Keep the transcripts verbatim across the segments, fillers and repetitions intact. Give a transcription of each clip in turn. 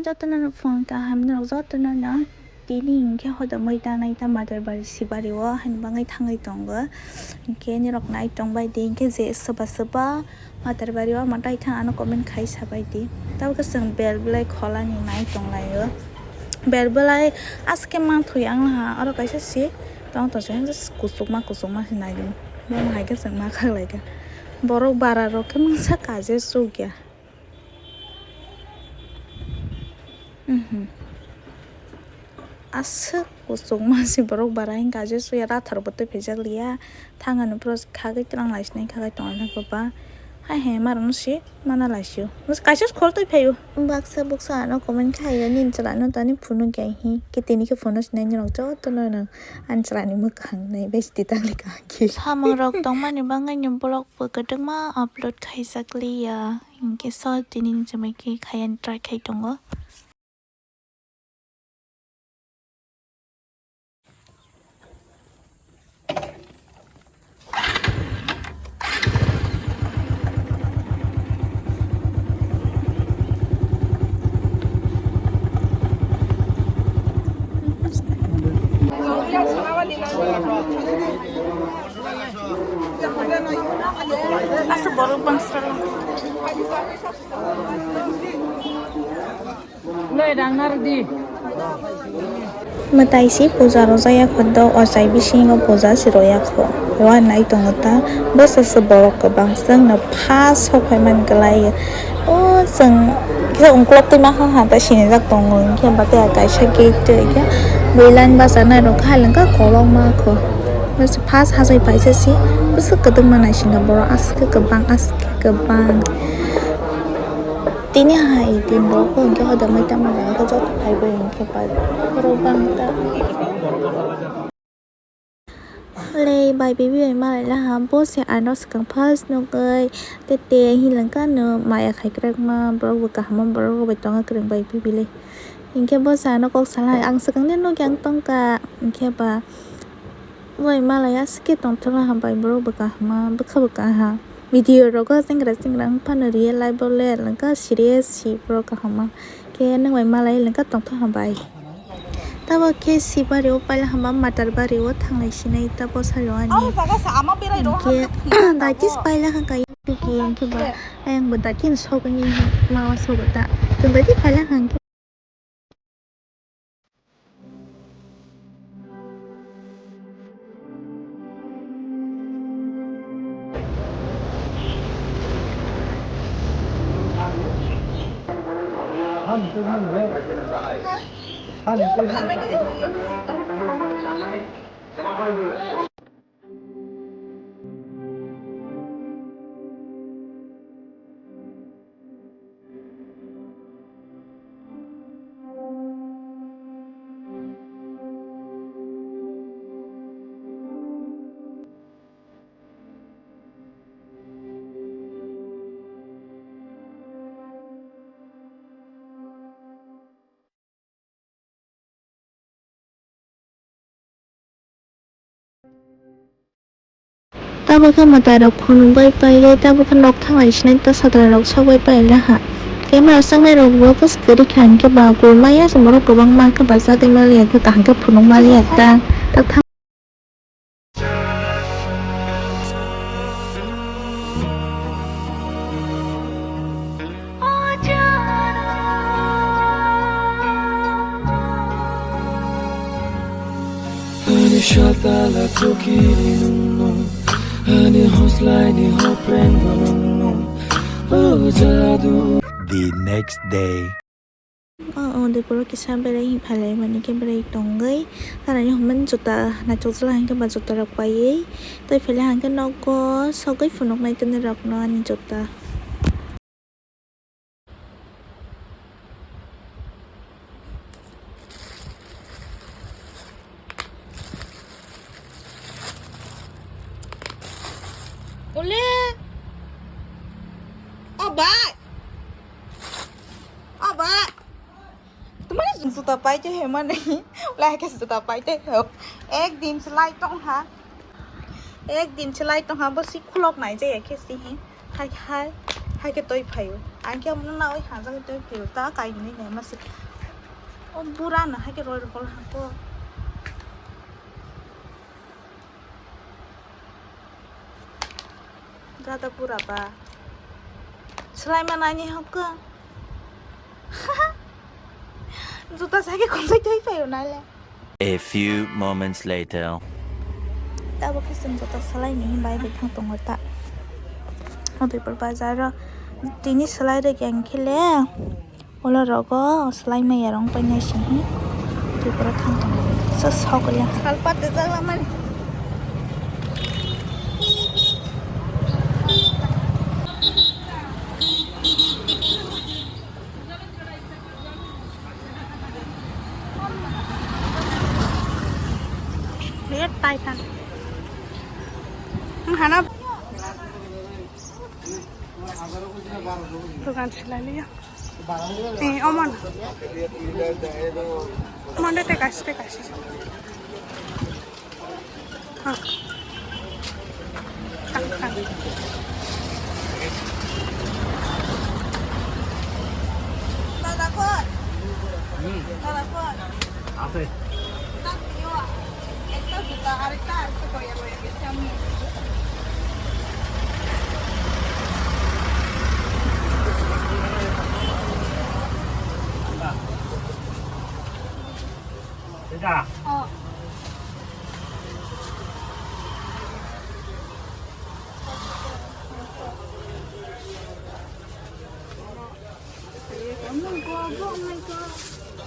Jotono no phone kaham norok jotono no tini hinkhe hodamwi tanai ta Matarbari Sibari o hani bagwi thangwi tongo. Hinkhe nirok nai tongbai di hinkhe je soba soba Matarbari o ma tai thang ano comment khai sabai di. Tabukhe chwng bel belai kholani nai tonglaio. Bel belai aske manthwi ang ha oro kaisa si tong tong se kuchukma kuchukma se nai di. Bo hai khe chwng ma khaklaikha. Borok bara rok khe mungsa kaje chukya. Mhm. Aswk kuchukma se borok bara hinkha je suya rathar bo twi phaijak liya. Thangani puro khagwi twlang lai sinai khagwi tongwi thangkha ba. Hai hai marwno se mana lai sio. Kaisa se khol twi phaio. Baksa buksa ano comment khaio nini chwla no tani phunuk ya hi. Khe tini khe phone o sinai norok jotono nang ani chwla ni mwkhang nai bai siti tangli kaham khe. Samung rok tongmani bagwi ni vlog bo kwdwkma upload khaijak liya. Hinkhe so tini ni chumui khe khayani try khai tongo. Asa borok bangsa. Mwtai si puja rwjak ya kho do, ochai bisingo puja se rwya kho. Wanai tongo ta, bwswk se borok kwbang chwngno pha sok phai man kwlai. O chwng kisa ungkuluk twi ma kha ha ta sinijak tongo, hinkhe ba tei kaisa gate twi khe bui line bachana rok kha lengkha kolokma kho. Bwswk pha sajai paisa si, bwswk kwdwkma naisinga borok aswk kwbang aswk kwbang. Tini hai din rok bo hinkhe hodamai tamo jaga khe joto phaibai hinkhe pai borok bang ta. Le bai bibi bai malai laha bo se ano swkang first nugui tete hinlangkha no maya khai kwrwngma borok bo kaham borok rok bai tongo kwrwng bai bibi le hinkhe bo se ano kok salai ang swkang de nugui ang tongkha hinkhe ba. Bai malai aswk khe tongthokna hambai borok bo kaham bwkha bo kaha video rogo chengra chengra wngphano real life o le lengkha serious si borok kaham khe nwng bai malai lengkha tongthok hambai. Tabok khe sibari o paila hama matar bari o thanglai sinai ta bwsari o ani. Hinkhe daichis paila hangka hinkhe ba ayang bo daichis sogwi ma o sogo ta chwng bai paila hangkhe. Tabuk khe mwtai rok phunuk bai pailai, tabuk khe nok thanglai sinai ta satra rok sogwi pailai ha. Camera chwngnai rok bo kwrwi kha hinkhe ba kwrwi maya se borok kwbangma khe bachagwi maliya khe kaham khe phunuk maliya ta. Ani shatala chokiri nungno, ani hoslaini hoprengno nungno, o jadu. The next day. O, o, de puro kisa berai phalai mani khe berai tongwi, tarani hwnmani juta nachokjala hinkhe ba juta rok paiwi, tei phaila hinkhe nogo sogwi phunuknai tini rokno ani juta. Ule. O bai. O bai. Tumani juta paite he mani. Lai ke juta paite he. Ek din se lai tong ha. Ek din se lai tong ha bo si khulok nai je ke si he. Hai hai. Hai khe twi phaio. Ang khe omo nawi hanjagwi twi phaio. Ta kainwi naima se. O bura no hai khe roi rokol hangko. Gada bura ba. Swlaima nani hokko. Juta sa khe khonjai twi phaio nale. A few moments later. Tabuk khe chwng joto swlaini hinwi bai bai thang tongo ta. Udaipur bazar o tini swlai rwkhe ang khe le, ulo rogo swlai maya rong painai simi Tripura thang tongo. So sok ya. Salpat de jagla mani. Lihat tai kan. Hana. Dukan silai liya. Eh, oman. Oman de te kashi, te kashi.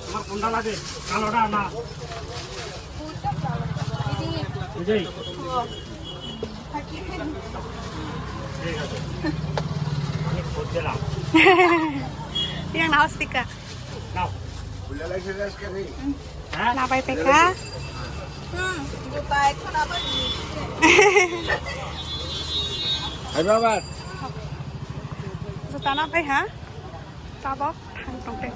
তোমার কোনটা লাগে? কালোটা না? এটাই? ঠিক আছে। আমি খোঁজ দিলাম। Yang naos tika. Naw. Hah? Nabai peka. Hmm, juta ekho nabai. Hai babat. Juta nabai ha? Tabok thang tong te.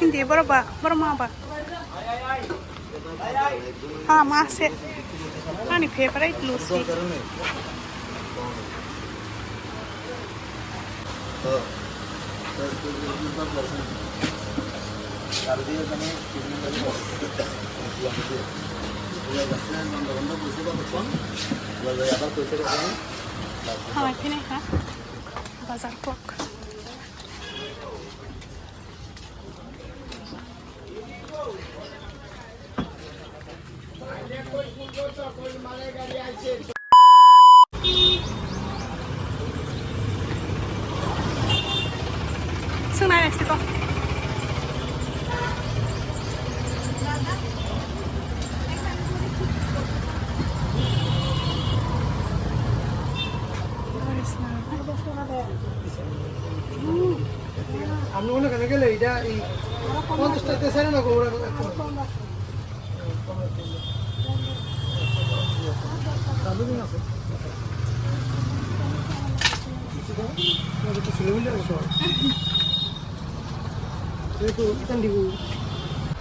Hindi borok ba, borok ma ba. Ha, ma se. Ani favorite lusi. Hai, kene ha. Bazar clock. Sung nai next ko. আমি মনে করে গেলে এটা এই পঞ্চাশ টাকা স্যারে না Gobra.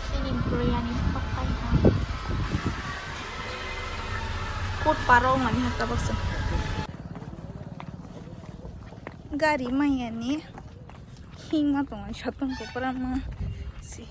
Sini biryani pakai ha. Kut paro mani hakta baksa. Gari mayani hima tongo satong kopra ma si.